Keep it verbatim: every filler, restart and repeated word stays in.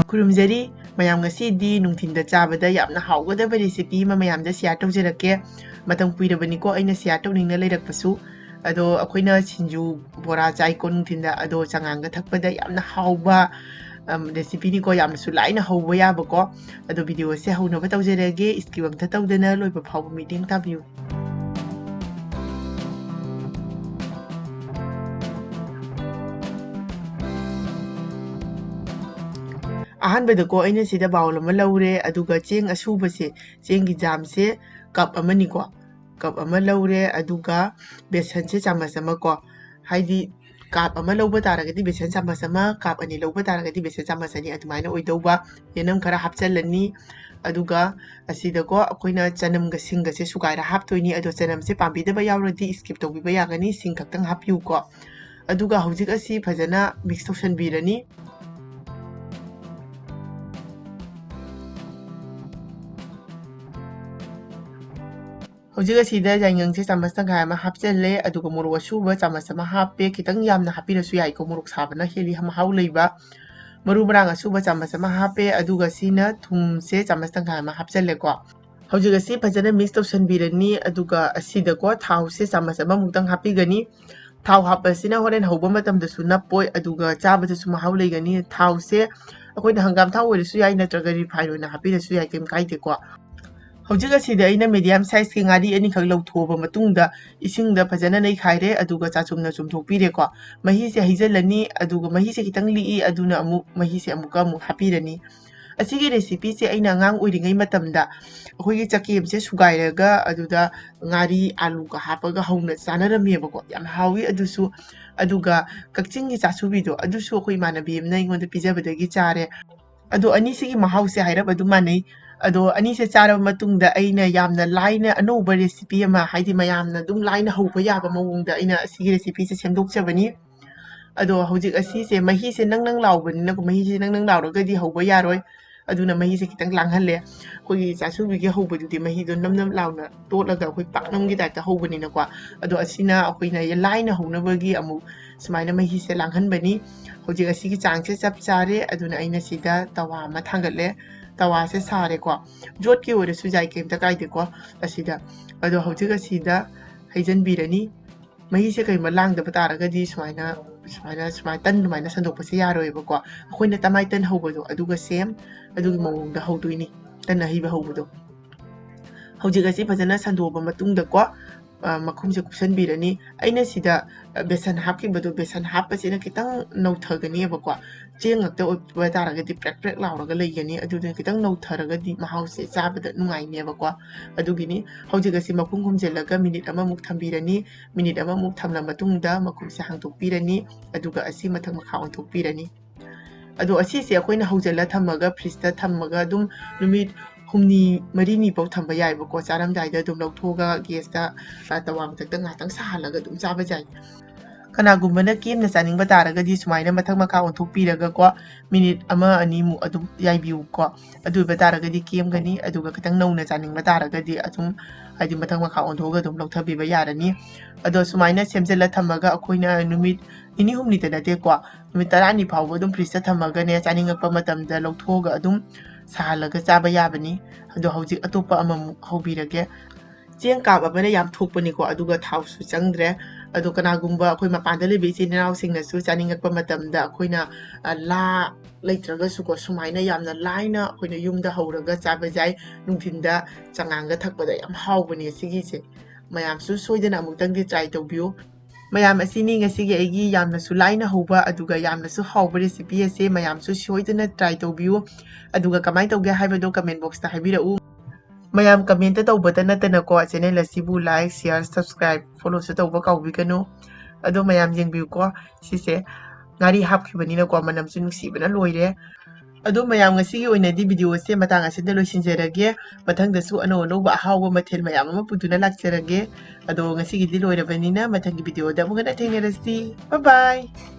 ꯈꯨꯔꯨꯝꯖꯔꯤ ꯃꯌꯥꯝ, ꯉꯁꯤꯗꯤ ꯅꯨꯡꯊꯤꯟꯗ ꯆꯥꯕꯗ ꯌꯥꯝꯅ ꯍꯥꯎꯒꯗꯕ recipe ꯑꯃ ꯃꯌꯥꯝꯗ share ꯇꯧꯖꯔꯛꯀꯦ꯫ ꯃꯇꯝ ꯀꯨꯏꯔꯕꯅꯤꯀꯣ ꯑꯩꯅ share ꯇꯧꯅꯤꯡꯅ ꯂꯩꯔꯛꯄꯁꯨ꯫ ꯑꯗꯣ ꯑꯩꯈꯣꯏꯅ ꯁꯤꯡꯖꯨ ꯕꯣꯔꯥ ꯆꯥꯏꯀꯣ ꯅꯨꯡꯊꯤꯟꯗ, ꯑꯗꯣ ꯆꯉꯥꯡꯒ ꯊꯛꯄꯗ ꯌꯥꯝꯅ ꯍꯥꯎꯕ, ꯑꯝ, recipeꯅꯤꯀꯣ, ꯌꯥꯝꯅꯁꯨ ꯂꯥꯏꯅ ꯍꯧꯕ ꯌꯥꯕꯀꯣ꯫ ꯑꯗꯣ videoꯁꯦ ꯍꯧꯅꯕ ꯇꯧꯖꯔꯒꯦ, skip ꯑꯝꯇ ꯇꯧꯗꯅ ꯂꯣꯏꯕ ꯐꯥꯎꯕ ꯃꯤꯠꯌꯦꯡ ꯇꯥꯕꯤꯌꯨ꯫ ꯑꯍꯥꯟꯕꯗꯀꯣ ꯑꯩꯅ ꯁꯤꯗ bowl ꯑꯃ ꯂꯧꯔꯦ, ꯑꯗꯨꯒ ꯆꯦꯡ ꯑꯁꯨꯕꯁꯦ, ꯆꯦꯡꯒꯤ ꯖꯥꯝꯁꯦ cup ꯑꯃꯅꯤꯀꯣ, cup ꯑꯃ ꯂꯧꯔꯦ, ꯑꯗꯨꯒ ꯕꯦꯁꯟꯁꯦ ꯆꯥꯃꯁ ꯑꯃ ꯀꯣ, ꯍꯥꯏꯗꯤ cup ꯑꯃ ꯂꯧꯕ ꯇꯥꯔꯒꯗꯤ ꯕꯦꯁꯟ ꯆꯥꯃꯁ ꯑꯃ, cup ꯑꯅꯤ ꯂꯧꯕ ꯇꯥꯔꯒꯗꯤ ꯕꯦꯁꯟ ꯆꯥꯃꯁ ꯑꯅꯤ, ꯑꯗꯨꯃꯥꯏꯅ ꯑꯣꯏꯗꯧꯕ꯫ ꯌꯦꯅꯝ ꯈꯔ ꯍꯥꯞꯆꯤꯜꯂꯅꯤ, ꯑꯗꯨꯒ ꯑꯁꯤꯗꯀꯣ ꯑꯩꯈꯣꯏꯅ ꯆꯅꯝꯒ ꯁꯤꯡꯒꯁꯦ ꯁꯨꯒꯥꯏꯔ ꯍꯥꯞꯇꯣꯏꯅꯤ꯫ ꯑꯗꯣ ꯆꯅꯝꯁꯦ ꯄꯥꯝꯕꯤꯗꯕ ꯌꯥꯎꯔꯗꯤ skip ꯇꯧꯕꯤꯕ ꯌꯥꯒꯅꯤ, ꯁꯤꯡ ꯈꯛꯇꯪ ꯍꯥꯞꯄꯤꯌꯨꯀꯣ꯫ ꯑꯗꯨꯒ ꯍꯧꯖꯤꯛ ꯑꯁꯤ ꯐꯖꯅ mix ꯇꯧꯁꯟꯕꯤꯔꯅꯤ꯫ ꯍꯧꯖꯤꯛ ꯑꯁꯤꯗ ꯌꯥꯏꯉꯪꯁꯦ ꯆꯥꯃꯁ ꯇꯪꯈꯥꯏ ꯑꯃ ꯍꯥꯞꯆꯜꯂꯦ, ꯑꯗꯨꯒ ꯃꯣꯔꯣꯛ ꯑꯁꯨꯕ ꯆꯥꯃꯁ ꯑꯃ ꯍꯥꯞꯄꯦ꯫ ꯈꯤꯇꯪ ꯌꯥꯝꯅ ꯍꯥꯞꯄꯤꯔꯁꯨ ꯌꯥꯏꯀꯣ, ꯃꯣꯔꯣꯛ ꯁꯥꯕꯅ ꯍꯦꯜꯂꯤ ꯃꯍꯥꯎ ꯂꯩꯕ꯫ ꯃꯔꯨ ꯃꯔꯥꯡ ꯑꯁꯨꯕ ꯆꯥꯃꯁ ꯑꯃ ꯍꯥꯞꯄꯦ, ꯑꯗꯨꯒ ꯁꯤꯅ ꯊꯨꯝꯁꯦ ꯆꯥꯃꯁ ꯇꯪꯈꯥꯏ ꯑꯃ ꯍꯥꯞꯆꯜꯂꯦꯀꯣ꯫ ꯍꯧꯖꯤꯛ ꯑꯁꯤ ꯐꯖꯅ mix ꯇꯧꯁꯟꯕꯤꯔꯅꯤ, ꯑꯗꯨꯒ ꯑꯁꯤꯗꯀꯣ ꯊꯥꯎꯁꯦ ꯆꯥꯃꯁ ꯑꯃꯃꯨꯛꯇꯪ ꯍꯥꯞꯄꯤꯒꯅꯤ꯫ ꯊꯥꯎ ꯍꯥꯞꯄꯁꯤꯅ ꯍꯣꯔꯦꯟ ꯍꯧꯕ ꯃꯇꯝꯗꯁꯨ ꯅꯞꯄꯣꯏ, ꯑꯗꯨꯒ ꯆꯥꯕꯗꯁꯨ ꯃꯍꯥꯎ ꯂꯩꯒꯅꯤ꯫ ꯊꯥꯎꯁꯦ ꯑꯩꯈꯣꯏꯅ ꯍꯪꯒꯥꯝ ꯊꯥꯎ ꯑꯣꯏꯔꯁꯨ ꯌꯥꯏ, ꯅꯠꯇ꯭ꯔꯒ refine ꯑꯣꯏꯅ ꯍꯥꯞꯄꯤꯔꯁꯨ ꯌꯥꯏ, ꯀꯩꯝ ꯀꯥꯏꯗꯦꯀꯣ꯫ ꯍꯧꯖꯤꯛ ꯑꯁꯤꯗ ꯑꯩꯅ medium sizeꯀꯤ ꯉꯥꯔꯤ ꯑꯅꯤꯈꯛ ꯂꯧꯊꯣꯛꯑꯕ ꯃꯇꯨꯡꯗ ꯏꯁꯤꯡꯗ ꯐꯖꯅ ꯅꯩꯈꯥꯏꯔꯦ, ꯑꯗꯨꯒ ꯆꯥꯆꯨꯝꯅ ꯆꯨꯝꯊꯣꯛꯄꯤꯔꯦꯀꯣ꯫ ꯃꯍꯤꯁꯦ ꯍꯩꯖꯤꯜꯂꯅꯤ, ꯑꯗꯨꯒ ꯃꯍꯤꯁꯦ ꯈꯤꯇꯪ ꯂꯤꯛꯏ, ꯑꯗꯨꯅ ꯑꯃꯨꯛ ꯃꯍꯤꯁꯦ ꯑꯃꯨꯛꯀ ꯑꯃꯨꯛ ꯍꯥꯞꯄꯤꯔꯅꯤ꯫ ꯑꯁꯤꯒꯤ recipeꯁꯦ ꯑꯩꯅ ꯑꯉꯥꯡ ꯑꯣꯏꯔꯤꯉꯩ ꯃꯇꯝꯗ ꯑꯩꯈꯣꯏꯒꯤ ꯆꯒꯦꯝꯁꯦ ꯁꯨꯒꯥꯏꯔꯒ ꯑꯗꯨꯗ ꯉꯥꯔꯤ, ꯑꯥꯂꯨꯒ ꯍꯥꯞꯄꯒ ꯍꯧꯅ ꯆꯥꯅꯔꯝꯃꯦꯕꯀꯣ꯫ ꯌꯥꯝ ꯍꯥꯎꯋꯤ ꯑꯗꯨꯁꯨ꯫ ꯑꯗꯨꯒ ꯀꯛꯆꯤꯡꯒꯤ ꯆꯥꯁꯨꯕꯤꯗꯣ, ꯑꯗꯨꯁꯨ ꯑꯩꯈꯣꯏ ꯏꯃꯥꯟꯅꯕꯤ ꯑꯃꯅ ꯑꯩꯉꯣꯟꯗ ꯄꯤꯖꯕꯗꯒꯤ ꯆꯥꯔꯦ꯫ ꯑꯗꯣ ꯑꯅꯤꯁꯤꯒꯤ ꯃꯍꯥꯎꯁꯦ ꯍꯥꯏꯔꯞ ꯑꯗꯨꯝ ꯃꯥꯟꯅꯩ꯫ ꯑꯗꯣ ꯑꯅꯤꯁꯦ ꯆꯥꯔꯕ ꯃꯇꯨꯡꯗ ꯑꯩꯅ ꯌꯥꯝꯅ ꯂꯥꯏꯅ ꯑꯅꯧꯕ recipe ꯑꯃ, ꯍꯥꯏꯗꯤ ꯃꯌꯥꯝꯅ ꯑꯗꯨꯝ ꯂꯥꯏꯅ ꯍꯧꯕ ꯌꯥꯕ ꯃꯑꯣꯡꯗ ꯑꯩꯅ ꯑꯁꯤꯒꯤ recipeꯁꯦ ꯁꯦꯝꯗꯣꯛꯆꯕꯅꯤ꯫ ꯑꯗꯣ ꯍꯧꯖꯤꯛ ꯑꯁꯤꯁꯦ ꯃꯍꯤꯁꯦ ꯅꯪ ꯅꯪ ꯂꯥꯎꯕꯅꯤꯅ, ꯃꯍꯤꯁꯦ ꯅꯪ ꯅꯪ ꯂꯥꯎꯔꯒꯗꯤ ꯍꯧꯕ ꯌꯥꯔꯣꯏ꯫ ꯑꯗꯨꯅ ꯃꯍꯤꯁꯦ ꯈꯤꯇꯪ ꯂꯥꯡꯍꯜꯂꯦ꯫ ꯑꯩꯈꯣꯏꯒꯤ ꯆꯥꯁꯨꯕꯤꯒꯤ ꯍꯧꯕꯗꯨꯗꯤ ꯃꯍꯤꯗꯣ ꯅꯝ ꯅꯝ ꯂꯥꯎꯅ ꯇꯣꯠꯂꯒ ꯑꯩꯈꯣꯏ ꯄꯥꯛꯅꯝꯒꯤ typeꯇ ꯍꯧꯕꯅꯤꯅꯀꯣ꯫ ꯑꯗꯣ ꯑꯁꯤꯅ ꯑꯩꯈꯣꯏꯅ ꯂꯥꯏꯅ ꯍꯧꯅꯕꯒꯤ ꯑꯃꯨꯛ ꯁꯨꯃꯥꯏꯅ ꯃꯍꯤꯁꯦ ꯂꯥꯡꯍꯟꯕꯅꯤ꯫ ꯍꯧꯖꯤꯛ ꯑꯁꯤꯒꯤ ꯆꯥꯡꯁꯦ ꯆꯞ ꯆꯥꯔꯦ꯫ ꯑꯗꯨꯅ ꯑꯩꯅ ꯁꯤꯗ ꯇꯋꯥ ꯑꯃ ꯊꯥꯡꯒꯠꯂꯦ꯫ ꯇꯋꯥꯁꯦ ꯁꯥꯔꯦꯀꯣ, ꯌꯣꯠꯀꯤ ꯑꯣꯏꯔꯁꯨ ꯌꯥꯏ, ꯀꯩꯝꯇ ꯀꯥꯏꯗꯦꯀꯣ꯫ ꯑꯁꯤꯗ, ꯑꯗꯣ ꯍꯧꯖꯤꯛ ꯑꯁꯤꯗ ꯍꯩꯖꯤꯟꯕꯤꯔꯅꯤ꯫ ꯃꯍꯤꯁꯦ ꯀꯩꯒꯨꯝꯕ ꯂꯥꯡꯗꯕ ꯇꯥꯔꯒꯗꯤ ꯁꯨꯃꯥꯏꯅ, ꯁꯨꯃꯥꯏꯅ, ꯁꯨꯃꯥꯏꯅ ꯇꯟ ꯑꯗꯨꯃꯥꯏꯅ ꯁꯟꯗꯣꯛꯄꯁꯦ ꯌꯥꯔꯣꯏꯕꯀꯣ꯫ ꯑꯩꯈꯣꯏꯅ ꯇꯃꯥꯏ ꯇꯟ ꯍꯧꯕꯗꯣ ꯑꯗꯨꯒ ꯁꯦꯝ, ꯑꯗꯨꯒꯤ ꯃꯑꯣꯡꯗ ꯍꯧꯗꯣꯏꯅꯤ, ꯇꯟ ꯑꯍꯩꯕ ꯍꯧꯕꯗꯣ꯫ ꯍꯧꯖꯤꯛ ꯑꯁꯤ ꯐꯖꯅ ꯁꯟꯗꯣꯛꯑꯕ ꯃꯇꯨꯡꯗꯀꯣ, ꯑ, ꯃꯈꯨꯝꯁꯦ ꯀꯨꯞꯁꯟꯕꯤꯔꯅꯤ꯫ ꯑꯩꯅ ꯁꯤꯗ, ꯑ, ꯕꯦꯁꯟ ꯍꯥꯞꯈꯤꯕꯗꯣ, ꯕꯦꯁꯟ ꯍꯥꯞꯄꯁꯤꯅ ꯈꯤꯇꯪ ꯅꯧꯊꯒꯅꯦꯕꯀꯣ꯫ ꯆꯦꯡ ꯉꯥꯛꯇ ꯑꯣꯏꯕ ꯇꯥꯔꯒꯗꯤ ꯄ꯭ꯔꯦꯛ ꯄ꯭ꯔꯦꯛ ꯂꯥꯎꯔꯒ ꯂꯩꯒꯅꯤ, ꯑꯗꯨꯗꯨꯅ ꯈꯤꯇꯪ ꯅꯧꯊꯔꯒꯗꯤ ꯃꯍꯥꯎꯁꯦ ꯆꯥꯕꯗ ꯅꯨꯡꯉꯥꯏꯅꯦꯕꯀꯣ꯫ ꯑꯗꯨꯒꯤꯅꯤ꯫ ꯍꯧꯖꯤꯛ ꯑꯁꯤ ꯃꯈꯨꯝ ꯈꯨꯝꯖꯤꯜꯂꯒ ꯃꯤꯅꯤꯠ ꯑꯃꯃꯨꯛ ꯊꯝꯕꯤꯔꯅꯤ꯫ ꯃꯤꯅꯤꯠ ꯑꯃꯃꯨꯛ ꯊꯝꯂ ꯃꯇꯨꯡꯗ ꯃꯈꯨꯝꯁꯦ ꯍꯥꯡꯗꯣꯛꯄꯤꯔꯅꯤ, ꯑꯗꯨꯒ ꯑꯁꯤ ꯃꯊꯛ ꯃꯈꯥ ꯑꯣꯟꯊꯣꯛꯄꯤꯔꯅꯤ꯫ ꯑꯗꯣ ꯑꯁꯤꯁꯦ ꯑꯩꯈꯣꯏꯅ ꯍꯧꯖꯤꯜꯂ ꯊꯝꯃꯒ, ꯐ꯭ꯔꯤꯖꯇ ꯊꯝꯃꯒ ꯑꯗꯨꯝ ꯅꯨꯃꯤꯠ ꯍꯨꯝꯅꯤ ꯃꯔꯤꯅꯤ ꯐꯥꯎ ꯊꯝꯕ ꯌꯥꯏꯕꯀꯣ꯫ ꯆꯥꯔꯝꯗꯥꯏꯗ ꯑꯗꯨꯝ ꯂꯧꯊꯣꯛꯑꯒ ꯒꯦꯁꯇ, ꯑ, ꯇꯋꯥ ꯃꯊꯛꯇ ꯉꯥꯏꯍꯥꯛꯇꯪ ꯁꯥꯍꯜꯂꯒ ꯑꯗꯨꯝ ꯆꯥꯕ ꯌꯥꯏ꯫ ꯀꯅꯥꯒꯨꯝꯕꯅ ꯀꯦꯝꯅ ꯆꯥꯅꯤꯡꯕ ꯇꯥꯔꯒꯗꯤ ꯁꯨꯃꯥꯏꯅ ꯃꯊꯛ ꯃꯈꯥ ꯑꯣꯟꯊꯣꯛꯄꯤꯔꯒꯀꯣ, ꯃꯤꯅꯤꯠ ꯑꯃ ꯑꯅꯤꯃꯨꯛ ꯑꯗꯨꯝ ꯌꯥꯏꯕꯤꯌꯨꯀꯣ꯫ ꯑꯗꯨ ꯑꯣꯏꯕ ꯇꯥꯔꯒꯗꯤ ꯀꯦꯝꯒꯅꯤ, ꯑꯗꯨꯒ ꯈꯤꯇꯪ ꯅꯧꯅ ꯆꯥꯅꯤꯡꯕ ꯇꯥꯔꯒꯗꯤ ꯑꯗꯨꯝ, ꯍꯥꯏꯗꯤ, ꯃꯊꯛ ꯃꯈꯥ ꯑꯣꯟꯊꯣꯛꯑꯒ ꯑꯗꯨꯝ ꯂꯧꯊꯕꯤꯕ ꯌꯥꯔꯅꯤ꯫ ꯑꯗꯣ ꯁꯨꯃꯥꯏꯅ ꯁꯦꯝꯖꯤꯜꯂ ꯊꯝꯃꯒ ꯑꯩꯈꯣꯏꯅ ꯅꯨꯃꯤꯠ ꯅꯤꯅꯤ ꯍꯨꯝꯅꯤꯇ ꯅꯠꯇꯦꯀꯣ, ꯅꯨꯃꯤꯠ ꯇꯔꯥꯅꯤ ꯐꯥꯎꯕ ꯑꯗꯨꯝ ꯐ꯭ꯔꯤꯖꯇ ꯊꯝꯃꯒꯅꯦ, ꯆꯥꯅꯤꯡꯉꯛꯄ ꯃꯇꯝꯗ ꯂꯧꯊꯣꯛꯑꯒ ꯑꯗꯨꯝ ꯁꯥꯍꯜꯂꯒ ꯆꯥꯕ ꯌꯥꯕꯅꯤ꯫ ꯑꯗꯣ ꯍꯧꯖꯤꯛ ꯑꯇꯣꯞꯄ ꯑꯃꯃꯨꯛ ꯍꯧꯕꯤꯔꯒꯦ꯫ ꯆꯦꯡ ꯀꯥꯞ ꯑꯃꯅ ꯌꯥꯝ ꯊꯣꯛꯄꯅꯤꯀꯣ, ꯑꯗꯨꯒ ꯊꯥꯎꯁꯨ ꯆꯪꯗ꯭ꯔꯦ꯫ ꯑꯗꯣ ꯀꯅꯥꯒꯨꯝꯕ ꯑꯩꯈꯣꯏ ꯃꯄꯥꯟꯗ ꯂꯩꯕ ꯏꯆꯤꯟ ꯏꯅꯥꯎꯁꯤꯡꯅꯁꯨ ꯆꯥꯅꯤꯡꯉꯛꯄ ꯃꯇꯝꯗ ꯑꯩꯈꯣꯏꯅ, ꯑ, ꯂꯥ ꯂꯩꯇ꯭ꯔꯒꯁꯨꯀꯣ, ꯁꯨꯃꯥꯏꯅ ꯌꯥꯝꯅ ꯂꯥꯏꯅ ꯑꯩꯈꯣꯏꯅ ꯌꯨꯝꯗ ꯍꯧꯔꯒ ꯆꯥꯕ ꯌꯥꯏ꯫ ꯅꯨꯡꯊꯤꯟꯗ ꯆꯉꯥꯡꯒ ꯊꯛꯄꯗ ꯌꯥꯝ ꯍꯥꯎꯕꯅꯦ ꯁꯤꯒꯤꯁꯦ꯫ ꯃꯌꯥꯝꯁꯨ ꯁꯣꯏꯗꯅ ꯑꯃꯨꯛꯇꯪꯗꯤ try ꯇꯧꯕꯤꯌꯨ꯫ ꯃꯌꯥꯝ, ꯑꯁꯤꯅꯤ ꯉꯁꯤꯒꯤ ꯑꯩꯒꯤ ꯌꯥꯝꯅꯁꯨ ꯂꯥꯏꯅ ꯍꯧꯕ ꯑꯗꯨꯒ ꯌꯥꯝꯅꯁꯨ ꯍꯥꯎꯕ recipe ꯑꯁꯦ꯫ ꯃꯌꯥꯝꯁꯨ ꯁꯣꯏꯗꯅ try ꯇꯧꯕꯤꯌꯨ꯫ ꯑꯗꯨꯒ ꯀꯃꯥꯏꯅ ꯇꯧꯒꯦ ꯍꯥꯏꯕꯗꯣ comment boxꯇ ꯍꯥꯏꯕꯤꯔꯛꯎ꯫ ꯃꯌꯥꯝ comment ꯇꯧꯕꯇ ꯅꯠꯇꯅꯀꯣ, channel ꯑꯁꯤꯕꯨ like, share, subscribe, followꯁꯨ ꯇꯧꯕ ꯀꯥꯎꯕꯤꯒꯅꯨ꯫ ꯑꯗꯣ ꯃꯌꯥꯝ ꯌꯦꯡꯕꯤꯌꯨꯀꯣ, ꯁꯤꯁꯦ ꯉꯥꯔꯤ ꯍꯥꯞꯈꯤꯕꯅꯤꯅꯀꯣ, ꯃꯅꯝꯁꯨ ꯅꯨꯡꯁꯤꯕꯅ ꯂꯣꯏꯔꯦ꯫ ꯑꯗꯣ ꯃꯌꯥꯝ, ꯉꯁꯤꯒꯤ ꯑꯣꯏꯅꯗꯤ video ꯑꯁꯦ ꯃꯇꯥꯡ ꯑꯁꯤꯗ ꯂꯣꯏꯁꯤꯟꯖꯔꯒꯦ꯫ ꯃꯊꯪꯗꯁꯨ ꯑꯅꯧ ꯑꯅꯧꯕ ꯑꯍꯥꯎꯕ ꯃꯊꯦꯜ ꯃꯌꯥꯝ ꯑꯃ ꯄꯨꯗꯨꯅ ꯂꯥꯛꯆꯔꯒꯦ꯫ ꯑꯗꯣ ꯉꯁꯤꯒꯤꯗꯤ ꯂꯣꯏꯔꯕꯅꯤꯅ ꯃꯊꯪꯒꯤ videoꯗ ꯑꯃꯨꯛ ꯍꯟꯅ ꯊꯦꯡꯅꯔꯁꯤ꯫ Bye bye!